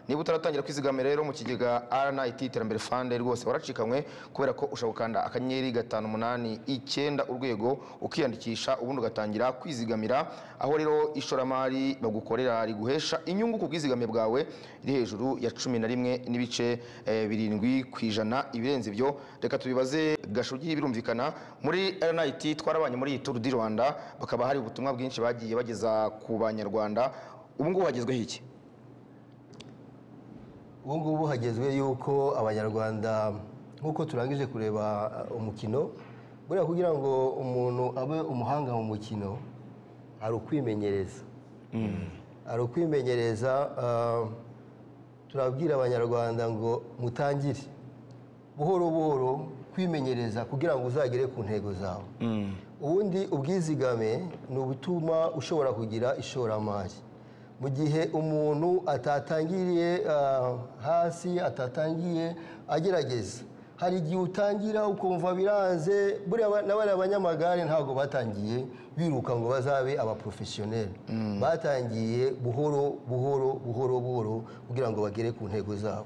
Niba utaratangira kwizigamira rero mu kigega RNIT Iterambere Fund, rwose waracikanywe, kubera ko ushobora gukanda *589# ukiyandikisha, ubundi ugatangira kwizigamira. Aho rero ishoramari bagukorera riguhesha inyungu ku bwizigame bwawe iri hejuru ya 11.7%. Ibirenze ibyo reka tubibaze Gashugi. Birumvikana muri RNIT twarabanye muri Tour du Rwanda, bakaba hari ubutumwa bwinshi bagiye bageza ku banyarwanda. Ubu ngubu hagezweho iki? Ubu ngubu hagezwe yuko abanyarwanda, nk'uko turangije kureba umukino, buriya kugira ngo umuntu abe umuhanga mu mukino hari ukwimenyereza, hari ukwimenyereza. Turabwira abanyarwanda ngo mutangire buhoro buhoro kwimenyereza kugira ngo uzagere ku ntego zawe. Ubundi ubwizigame ni ubutuma ushobora kugira ishoramari. Mu gihe umuntu atatangiriye hasi, atatangiye agerageza, hari igihe utangira ukumva biranze. Buriya n'abariya abanyamagare ntabwo batangiye biruka ngo bazabe abaprofesiyoneri, batangiye buhoro buhoro buhoro buhoro kugira ngo bagere ku ntego zabo.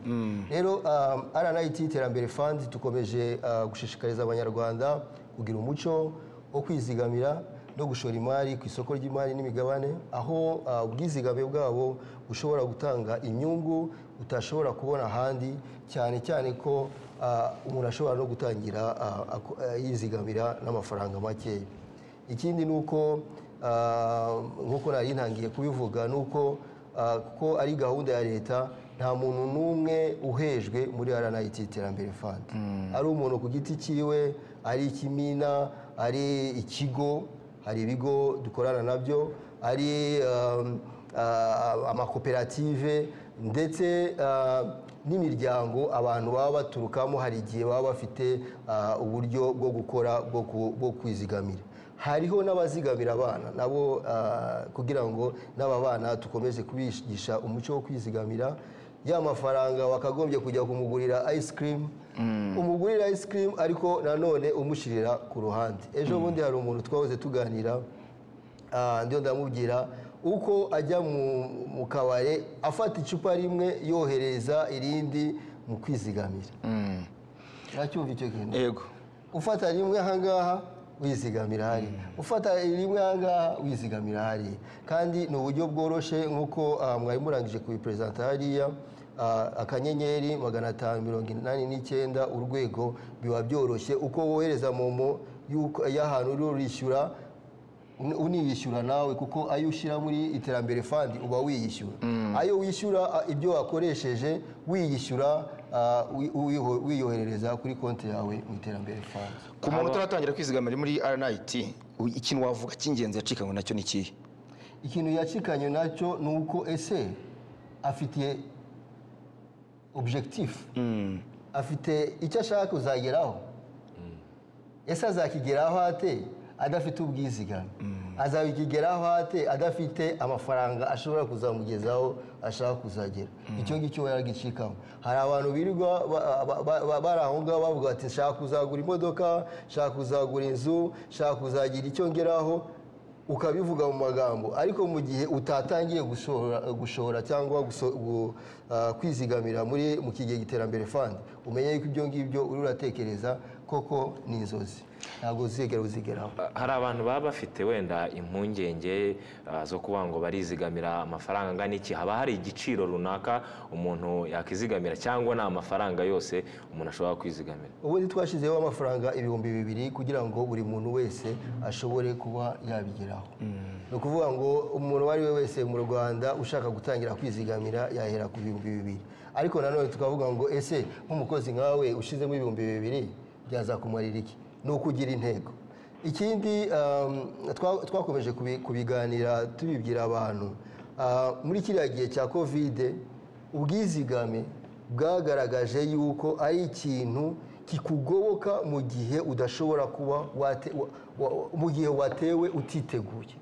Rero RNIT Iterambere Fund dukomeje gushishikariza abanyarwanda kugira umuco wo kwizigamira no gushora imari ku isoko ry'imari n'imigabane, aho ubwizigame bwabo bushobora gutanga inyungu utashobora kubona ahandi, cyane cyane ko umuntu ashobora no gutangira yizigamira n'amafaranga makeya. Ikindi ni uko, nk'uko nari ntangiye kubivuga, ni uko kuko ari gahunda ya leta, nta muntu n'umwe uhejwe muri RNIT Iterambere Fund. Ari umuntu ku giti cyiwe, ari ikimina, ari ikigo, hari ibigo dukorana nabyo, ari amakoperative, ndetse n'imiryango abantu baba baturukamo, hari igihe baba bafite uburyo bwo gukora bwo kwizigamira. Hariho n'abazigamira abana nabo, kugira ngo n'aba bana dukomeze kubigisha umuco wo kwizigamira. Ya mafaranga wakagombye kujya kumugurira ice cream, umugurira ice cream, ariko nanone umushyirira ku ruhande. Ejo bundi hari umuntu twahoze tuganira, ndiyo ndamubwira uko ajya mu kabare afata icupa rimwe yohereza irindi mu kwizigamira. Uracyumva icyo kintu? Yego. Ufata rimwe ahangaha wizigamira hari, ufata rimwe ahangaha wizigamira hari, kandi ni uburyo bworoshe nk'uko mwari murangije kubiperezanta hariya. *589#, biba byoroshye uko wohereza momo y'ahantu uri urishyura, uniyishyura nawe, kuko ayo ushyira muri Iterambere Fund uba wiyishyura, ayo wishyura ibyo wakoresheje wiyishyura, wiyoherereza kuri konti yawe mu Iterambere Fund. Ku muntu utaratangira kwizigamira muri RNIT, ikintu wavuga cy'ingenzi yacikanywe nacyo ni ikihe? Ikintu yacikanywe nacyo ni uko ese afitiye objectif, afite icyo ashaka kuzageraho? Ese azakigeraho ate adafite ubwizigame? Azabikigeraho ate adafite amafaranga ashobora kuzamugezaho ashaka kuzagera? Icyo ngicyo yaragicikamo. Hari abantu birirwa bari aho ngaho bavuga bati nshaka kuzagura imodoka, nshaka kuzagura inzu, nshaka kuzagira icyo ngeraho, ukabivuga mu magambo, ariko mu gihe utatangiye gushora cyangwa kwizigamira muri mu kigega Iterambere Fund, umenye yuko ibyo ngibyo uri uratekereza koko ni inzozi, ntabwo uzigera uzigeraho. Hari abantu baba bafite wenda impungenge zo kuba ngo barizigamira amafaranga angana iki. Haba hari igiciro runaka umuntu yakizigamira, cyangwa ni amafaranga yose umuntu ashobora kwizigamira? Ubundi twashyizeho amafaranga 2000 kugira ngo buri muntu wese ashobore kuba yabigeraho. Ni ukuvuga ngo umuntu uwo ari we wese mu Rwanda ushaka gutangira kwizigamira yahera ku 2000. Ariko nanone tukavuga ngo ese nk'umukozi nkawe ushyizemo 2000 byazakumarira iki? Ni ukugira intego. Ikindi twakomeje kubiganira tubibwira abantu, muri kiriya gihe cya Covid, ubwizigame bwagaragaje yuko ari ikintu kikugoboka mu gihe udashobora kuba mu gihe watewe utiteguye.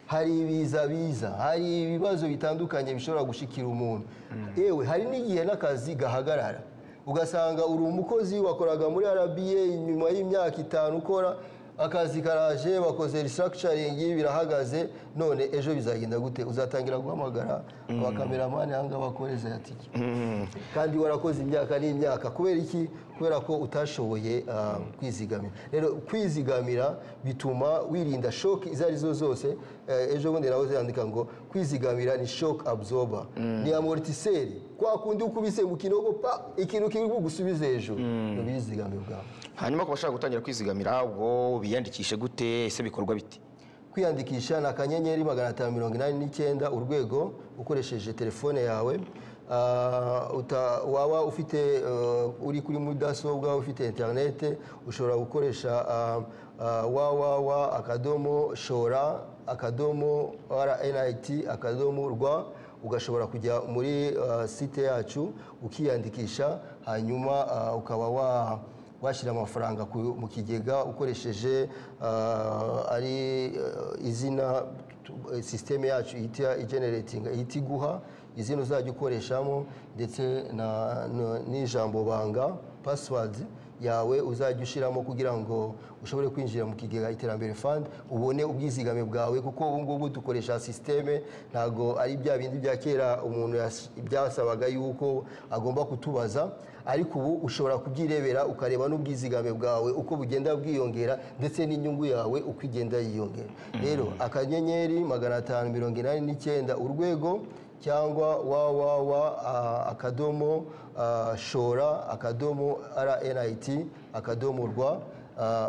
Hari ibiza biza, hari ibibazo bitandukanye bishobora gushikira umuntu. Yewe hari n'igihe n'akazi gahagarara, ugasanga uri umukozi wakoraga muri RBA, nyuma y'imyaka 5 ukora Akazi karaje, bakoze restructuring, birahagaze, none ejo bizagenda gute? Uzatangira guhamagara abakameramani aha ngaha bakohereza ya tike, kandi warakoze imyaka n'imyaka. Kubera iki? Kubera ko utashoboye kwizigamira. Rero kwizigamira bituma wirinda shock izo arizo zose. Ejo bundi nawe yandika ngo kwizigamira ni shock absorber, ni amortisseur, kwa kundi ukubise mu kinogo pa ikintu kiri bugusubize hejuru, ni ubwizigamire bwawe. Hanyuma ku bashaka gutangira kwizigamira, ubwo biyandikishe gute? Ese bikorwa bite? Kwiyandikisha ni *589# ukoresheje telefone yawe. Waba ufite uri kuri mudasobwa, ufite interinete, ushobora gukoresha www.shora.rnit.rw, ugashobora kujya muri site yacu ukiyandikisha, hanyuma ukaba washyira amafaranga mu kigega ukoresheje ari izina système yacu ihita igeneratinga, ihita iguha izina uzajya ukoreshamo, ndetse n'ijambo banga, password yawe uzajya ushyiramo kugira ngo ushobore kwinjira mu kigega Iterambere Fund, ubone ubwizigame bwawe. Kuko ubu ngubu dukoresha système, ntabwo ari bya bindi bya kera umuntu byasabaga yuko agomba kutubaza, ariko ubu ushobora kubyirebera, ukareba n'ubwizigame bwawe uko bugenda bwiyongera, ndetse n'inyungu yawe uko igenda yiyongera. Rero *589# cyangwa www.shora.rnit.rw,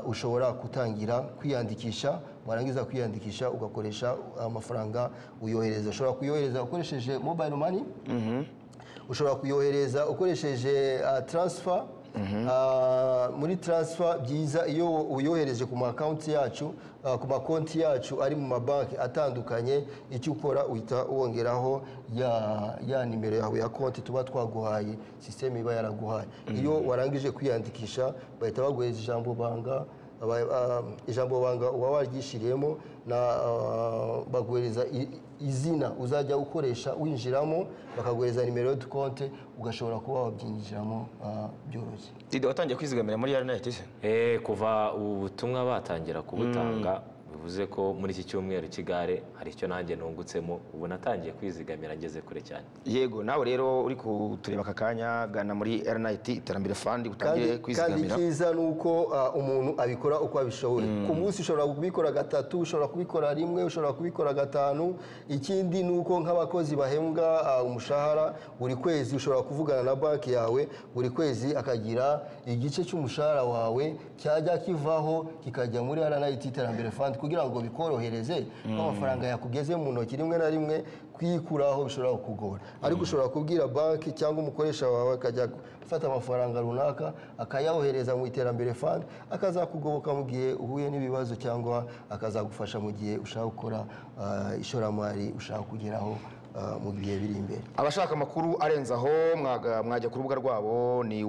ushobora gutangira kwiyandikisha. Warangiza kwiyandikisha, ugakoresha amafaranga uyohereza. Ushobora kuyohereza ukoresheje mobile money, ushobora kuyohereza ukoresheje transfer. Muri transfer byiza iyo uyohereje ku ma yacu, ku makonti yacu ari mu mabanki atandukanye, icyo ukora uhita wongeraho ya nimero yawe ya konti tuba twaguhaye, système iba yaraguhaye. Iyo warangije kwiyandikisha, bahita baguhereza ijambo banga. Ijambo banga uba waryishyiriyemo na baguhereza izina uzajya ukoresha winjiramo, bakaguhereza nimero de konte, ugashobora kuba wabyinjiramo byoroshye. Dide, watangiye kwizigamira muri RNIT se? Kuva ubu butumwa batangira kubutanga, bivuze ko muri iki cyumweru cy'igare hari icyo nanjye nungutsemo. Ubu natangiye kwizigamira, ngeze kure cyane. Yego, nawe rero uri kutureba aka kanya, gana muri RNIT Iterambere Fund utangire Kandi kwizigamira. icyiza ni uko umuntu abikora uko abishoboye. Ku munsi ushobora kubikora gatatu, ushobora kubikora rimwe, ushobora kubikora gatanu. Ikindi ni uko nk'abakozi bahembwa umushahara buri kwezi, ushobora kuvugana na banki yawe, buri kwezi akagira igice cy'umushahara wawe cyajya kivaho kikajya muri RNIT Iterambere Fund, kugira ngo bikorohereze ko amafaranga yakugeze mu ntoki, rimwe na rimwe kuyikuraho bishobora kukugora. Ariko ushobora kubwira banki cyangwa umukoresha wawe akajya gufata amafaranga runaka akayawohereza mu Iterambere Fund, akazakugoboka mu gihe uhuye n'ibibazo, cyangwa akazagufasha mu gihe ushaka gukora ishoramari ushaka kugeraho mu bihe biri imbere. Abashaka amakuru arenze aho, mwajya ku rubuga rwabo, ni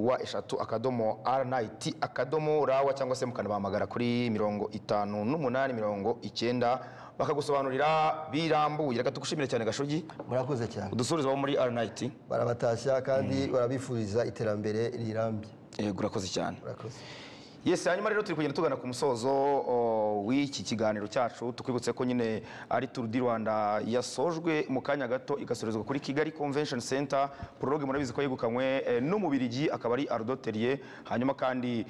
w/.rnit.rw, cyangwa se mukanabahamagara kuri 58 90 bakagusobanurira birambuye. Reka tugushimire cyane, Gashugi. Murakoze cyane. Udusubize abo muri RNIT. Barabatashya kandi barabifuriza iterambere rirambye. Yego, urakoze cyane. Murakoze. Yes, hanyuma rero turi kugenda tugana ku musozo w'iki kiganiro cyacu. Tukwibutse ko nyine ari Tour du Rwanda yasojwe mu kanya gato, igasorezwa kuri Kigali Convention Center. Prologue murabizi ko yegukanywe n'Umubirigi, akaba ari Arnaud Thiriet. Hanyuma kandi